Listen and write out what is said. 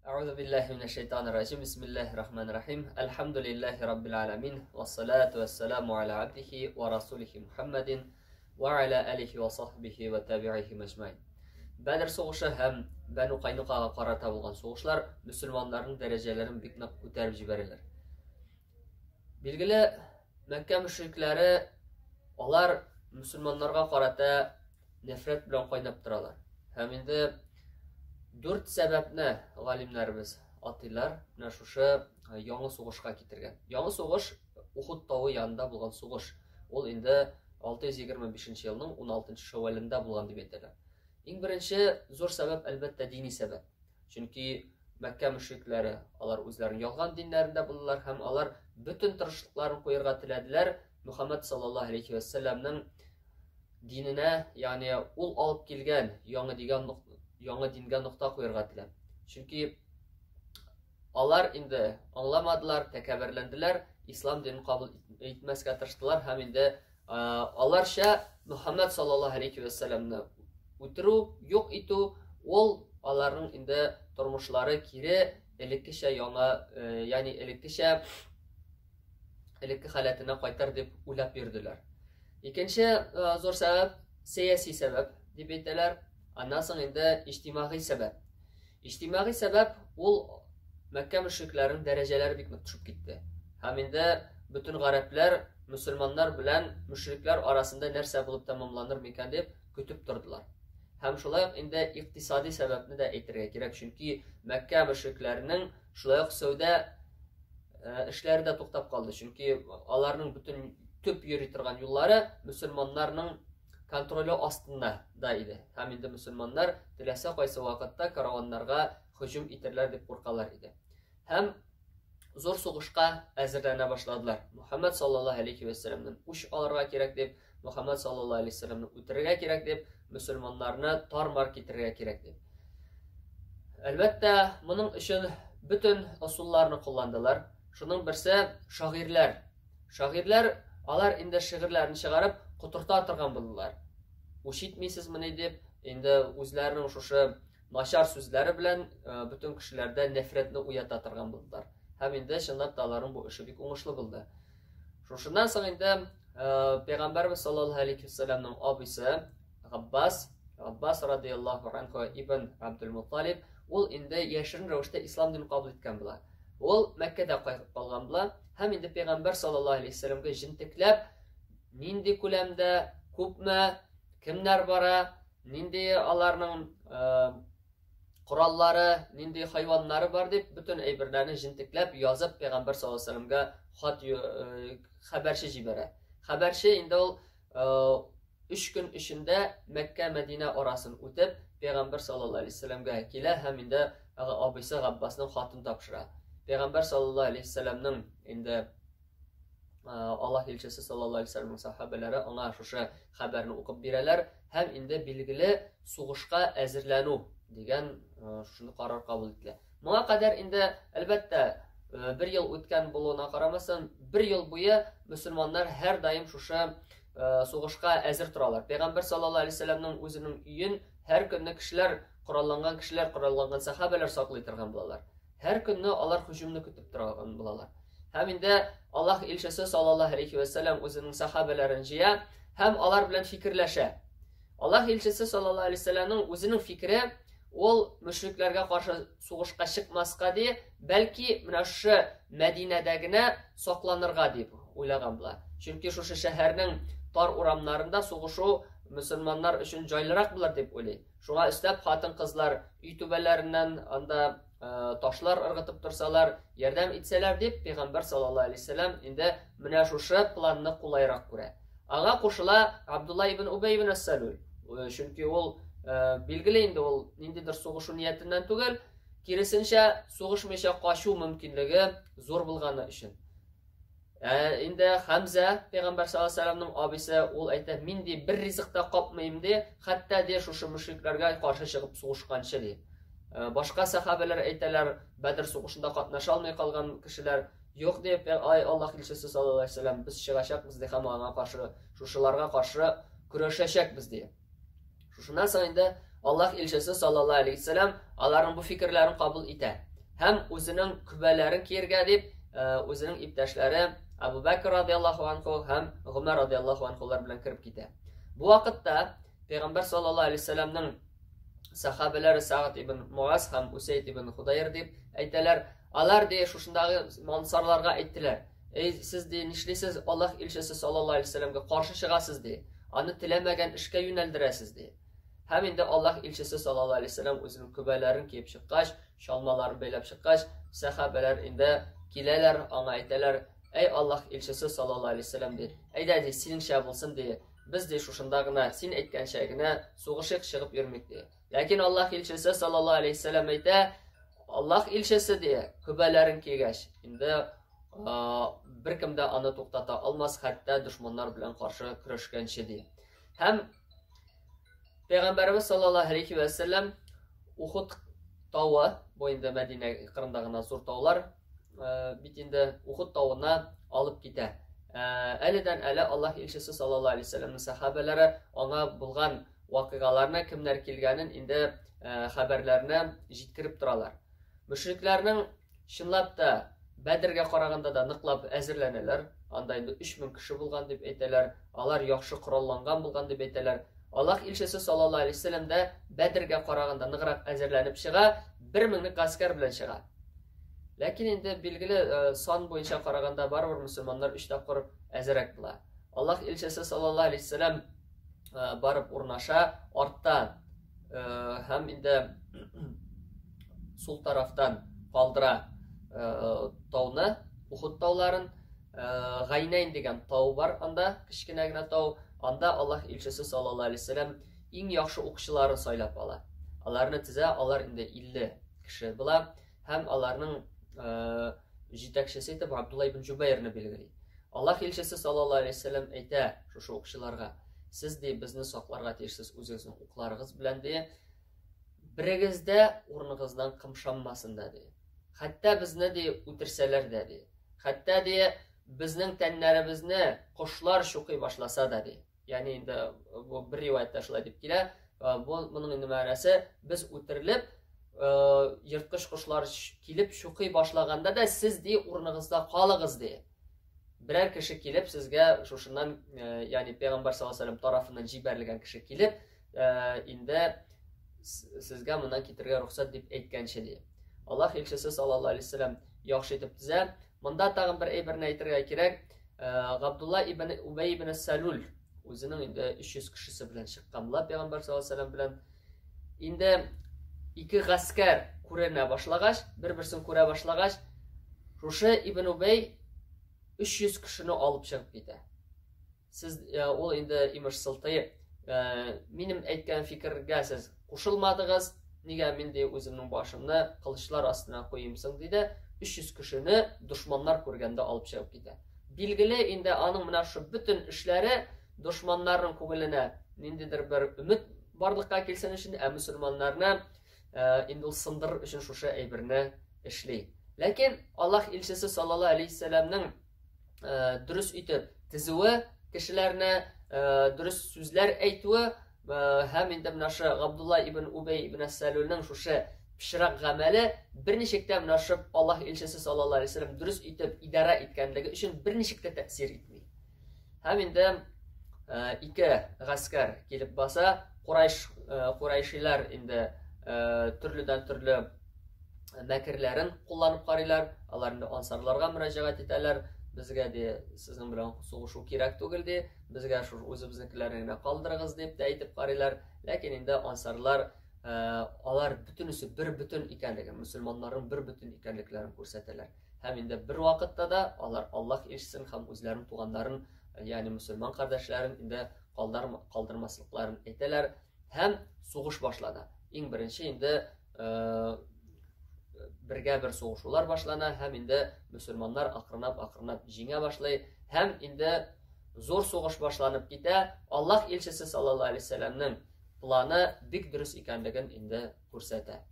Әгъузу биллаһи минәш шайтанир раҗим. Бисмиллаһир рахманир рахим. Әлхәмдүлиллаһи раббил аламин. Вассалату вассаламу аля абдихи ва расулихи Мухаммадин ва аля алихи ва сахбихи ва табиихи мәҗмәин. Бәдр сугышы һәм Бәну Кайнукага карата булган сугышлар мөселманнарның дәрәҗәләрен бик нык күтәреп җибәрәләр. Билгеле, Мәккә мөшрикләре алар мөселманнарга карата нәфрәт белән кайнап торалар. Һәм инде дүрт сәбәпне галимнәребез атыйлар, менә шушы яңа сугышка китергән. Яңа сугыш Ухуд тавы янында булган сугыш. Ул инде 625 елның 16 шәвәлендә булган дип әйтәләр. Иң беренче зур сәбәп, әлбәттә, дини сәбәп. Чөнки Мәккә мөшрикләре, алар үзләренең ялган диннәрендә булдылар һәм алар бөтен тырышлыкларын куярга теләделәр Мөхәммәд саллаллаһу алейхи вә сәлләмнең диненә, ягъни ул алып килгән яңа дигән яңа дингә нокта куярга теләп. Чөнки алар инде аңламадылар, тәкәбберләнделәр, ислам динен кабул итмәскә тырыштылар һәм инде аларча Мөхәммәд саллаллаһу алейхи вә сәлләмне үтерү, юк итү, ул аларның инде тормышлары кире элеккечә яңа, ягъни элеккечә элекке халәтенә кайтар дип уйлап йөрделәр. Икенче зур сәбәп сәяси сәбәп дип әйтәләр. Аннан соң инде иҗтимагый сәбәп. Иҗтимагый сәбәп ул Мәккә мөшрикләренең дәрәҗәләре бик нык төшеп китте. Һәм инде бөтен гарәпләр мөселманнар белән мөшрикләр арасында нәрсә булып тәмамланыр микән дип көтеп тордылар. Һәм шулай ук инде икътисади сәбәпне дә әйтергә кирәк, чөнки Мәккә мөшрикләренең шулай ук сәүдә эшләре дә туктап калды, чөнки аларның бөтен төп йөри торган юллары мөселманнарның контроле астында да иде. Һәм инде мөселманнар теләсә кайсы вакытта караваннарга һөҗүм итерләр дип куркалар иде. Һәм зур сугышка әзерләнә башладылар. Мухаммад саллаллаһу алейхи вәссәламнән үч алырга кирәк дип, Мухаммад саллаллаһу алейхи вәссәламне үтерергә кирәк дип, мөселманнарны тар-мар китерергә кирәк дип. Әлбәттә, моның өчен бөтен ысулларны кулландылар. Шуның берсе шагыйрьләр. Шагыйрьләр алар инде шигырьләрен чыгарып котырта торган булдылар. Үч итмисезмени дип, инде үзләренең шушы начар сүзләре белән бөтен кешеләрдә нәфрәтне уята торган булдылар. Һәм инде чынлап та аларның бу эше бик уңышлы булды. Шушыннан соң инде Пәйгамбәрбез саллаллаһу алейхи вәссәламның абыйсы Габбас, Габбас радияллаһу анху ибн Абдул Мутталиб, ул инде яшерен рәвештә ислам динен кабул иткән була. Ул Мәккәдә кайтып калган була һәм инде Пәйгамбәр саллаллаһу алейхи вәссәламгә җентекләп нинди күләмдә, күпме, кемнәр бара, нинди аларның кораллары, нинди хайваннары бар дип, бөтен әйберләрне җентекләп язып Пәйгамбәр саллаллаһу алейһи вәсәлләмгә хат хәбәрче җибәрә. Хәбәрче инде ул өч көн эчендә Мәккә Мәдинә арасын үтеп, Пәйгамбәр саллаллаһу алейһи вәсәлләмгә килә һәм инде абыйсы Габбасның хатын тапшыра. Пәйгамбәр саллаллаһу алейһи вәсәлләмнең инде Аллаһ илчесе саллаллаһу алейһи вәсәлләмнең сахабәләре аңа шушы хәбәрне укып бирәләр һәм инде билгеле сугышка әзерләнү дигән шушы карар кабул ителә. Моңа кадәр инде әлбәттә бер ел үткән булуына карамастан, бер ел буе мөселманнар һәрдаим шушы сугышка әзер торалар. Пәйгамбәр саллаллаһу алейһи вәсәлләмнең үзенең өен һәр көнне кешеләр, коралланган кешеләр, коралланган сахабәләр саклый торган булалар. Һәр көнне алар һөҗүмне көтеп торган булалар. Һәм инде Аллаһ илчесе саллаллаһу алейхи вә сәлләм үзенең сахабәләрен җыя һәм алар белән фикерләшә. Аллаһ илчесе саллаллаһу алейхи вә үзенең фикере ул мөшрикләргә каршы сугышка чыкмаска ди, бәлки менә шушы Мәдинәдә генә сакланырга дип уйлаган була. Чөнки шушы шәһәрнең тар урамнарында сугышу мөселманнар өчен җайлырак булыр дип уйлый. Шуңа өстәп хатын-кызлар өй түбәләреннән анда ташлар ыргытып торсалар, ярдәм итсәләр дип, пәйгамбәр саллаллаһу алейһи вәсәлләм инде менә шушы планны кулайрак күрә. Аңа кушыла Абдулла ибн Убай ибн Ас-Салул. Чөнки ул билгеле инде ул ниндидер сугышу ниятеннән түгел, киресенчә сугышмыйча качу мөмкинлеге зур булганы өчен. Ә инде Хамза пәйгамбәр саллаллаһу алейһи вәсәлләмнең абыйсы, ул әйтә, мин ди бер ризык та капмыйм ди, хәтта ди шушы мөшрикләргә каршы чыгып сугышканчы ди. Башка сахабәләр әйтәләр, Бәдр сугышында катнаша алмый калган кешеләр, юк ди, ай Аллаһ илчесе саллаллаһу алейһи вәсәлләм, без чыгачакбыз ди һәм аңа каршы, шушыларга каршы көрәшәчәкбез ди. Шушыннан соң инде Аллаһ илчесе саллаллаһу алейһи вәсәлләм аларның бу фикерләрен кабул итә. Һәм үзенең көбәләрен киергә дип, үзенең иптәшләре Абу Бәкр радиаллаһу анху һәм Гомәр радиаллаһу анхулар белән кереп китә. Бу вакытта Пәйгамбәр саллаллаһу алейһи вәсәлләмнең сахабәләре Сагд ибн Муаз һәм Усәйд ибн Худайр дип әйтәләр. Алар ди шушындагы ансарларга әйттеләр. Эй, сез ди нишлисез? Аллаһ илчесе саллаллаһу алейһи вәсәлләмгә каршы чыгасыз ди. Аны теләмәгән эшкә юнәлдерәсез ди. Һәм инде Аллаһ илчесе саллаллаһу алейһи вәсәлләм үзенең көбәләрен киеп чыккач, чалмаларын бәйләп чыккач, сәхабәләр инде киләләр, аңа әйтәләр: "Әй Аллаһ илчесе саллаллаһу алейһи вәсәлләм ди, әйдә ди, синеңчә булсын ди. Без ди шушында гына, син әйткәнчә генә сугышыйк, чыгып йөрмик ди. Ләкин Аллаһ илчесе саллаллаһу алейһи вәсәлләм әйтә, Аллаһ илчесе ди, көбәләрен кигәч, инде беркем дә аны туктата алмас, хәтта дошманнар белән каршы көрәшкәнче ди. Һәм Пәйгамбәребез саллаллаһу алейхи вә сәлләм Ухуд тавы, бу инде Мәдинә кырында гына зур таулар, бит инде Ухуд тавына алып китә. Әледән әле Аллаһ илчесе саллаллаһу алейхи вәсәлләмнең сәхабәләре аңа булган вакыйгаларны, кемнәр килгәнен инде хәбәрләрне җиткереп торалар. Мөшрикләрнең чынлап та Бәдергә караганда да ныклап әзерләнәләр. Анда инде 3000 кеше булган дип әйтәләр. Алар яхшы коралланган булган дип әйтәләр. Аллаһ илчесе саллаллаһу алейһи вәсәлләм дә Бәдергә караганда ныграк әзерләнеп чыга, 1000 лек гаскәр белән чыга. Ләкин инде билгеле э, сан буенча караганда барыбер мөселманнар өч тапкыр әзерәк була. Аллаһ илчесе саллаллаһу алейһи вәсәлләм э, барып урнаша арттан э, һәм инде сул тарафтан калдыра тауны, Ухуд тауларын. Гайнәйн дигән тау бар анда, кечкенә генә тау. Анда Аллаһ илчесе саллаллаһу алейһи вәсәлләм иң яхшы укчыларын сайлап ала. Аларны тезә, алар инде 50 кеше була һәм аларның җитәкчесе итеп Абдулла ибн Җубәйрне билгели. Аллаһ илчесе саллаллаһу алейһи вәсәлләм әйтә шушы укчыларга: "Сез ди безне сакларга тиешсез үзегезнең укларыгыз белән ди. Берегез дә урыныгыздан кымшанмасын да ди. Хәтта безне ди үтерсәләр дә ди. Хәтта ди безнең тәннәребезне кошлар чукый башласа да ди. Ягъни инде бу бер риваятьтә шулай дип килә. Бу моның инде мәгънәсе без үтерелеп ерткыч кошлар килеп чукый башлаганда да сез ди урыныгызда калыгыз ди. Берәр кеше килеп сезгә шушыннан, ягъни пәйгамбәр саллаллаһу алейһи вәсәлләм тарафыннан җибәрелгән кеше килеп, инде сезгә моннан китергә рөхсәт дип әйткәнче ди. Аллаһ илчесе саллаллаһу алейһи вәсәлләм яхшы итеп тезә. Монда тагын бер әйберне әйтергә кирәк. Габдулла ибн Убай ибн Салул үзенең инде 300 кешесе белән чыккан була пәйгамбәр саллаллаһу алейһи вәсәлләм белән. Инде ике гаскәр күренә башлагач, бер-берсен күрә башлагач, шушы Ибн Убай 300 кешене алып чыгып китә. Сез э, ул инде имеш сылтый, э, минем әйткән фикергә сез кушылмадыгыз, нигә мин ди үземнең башымны кылычлар астына куйыйм соң диде. 300 кешене дошманнар күргәндә алып чыгып китә. Билгеле инде аның менә шушы бөтен эшләре дошманнарның күңеленә ниндидер бер өмет барлыкка килсен өчен, ә мөселманнарны э, инде ул сындырыр өчен шушы әйберне эшли. Ләкин Аллаһ илчесе саллаллаһу алейһи вәсәлләмнең э, дөрес итеп тезүе, кешеләрне э, дөрес сүзләр әйтүе һәм инде менә шушы Габдулла ибн Убәй ибн Сәлүлнең шушы пычрак гамәле берничек тә менә шушы Аллаһ илчесе саллаллаһу алейһи вәсәлләм дөрес итеп идарә иткәнлеге өчен берничек тә тәэсир итми. Һәм инде ике гаскәр килеп баса, Курайш Курайшиләр инде төрледән төрле мәкерләрен кулланып карыйлар. Алар инде ансарларга мөрәҗәгать итәләр. Безгә ди сезнең белән сугышу кирәк түгел ди. Безгә шул үзебезнекеләрне генә калдырыгыз дип тә әйтеп карыйлар. Ләкин инде ансарлар алар бөтенесе бер бөтен икәнлеген, мөселманнарның бер бөтен икәнлекләрен күрсәтәләр. Һәм инде бер вакытта да алар Аллаһ илчесен һәм үзләренең туганнарын, ягъни мөселман кардәшләрен инде калдырмаслыкларын әйтәләр һәм сугыш башлана. Иң беренче инде бергә бер сугышулар башлана һәм инде мөселманнар акрынлап-акрынлап җиңә башлый һәм инде зур сугыш башланып китә. Аллаһ илчесе саллаллаһу алейһи вәсәлләмнең планы бик дөрес икәнлеген инде күрсәтә.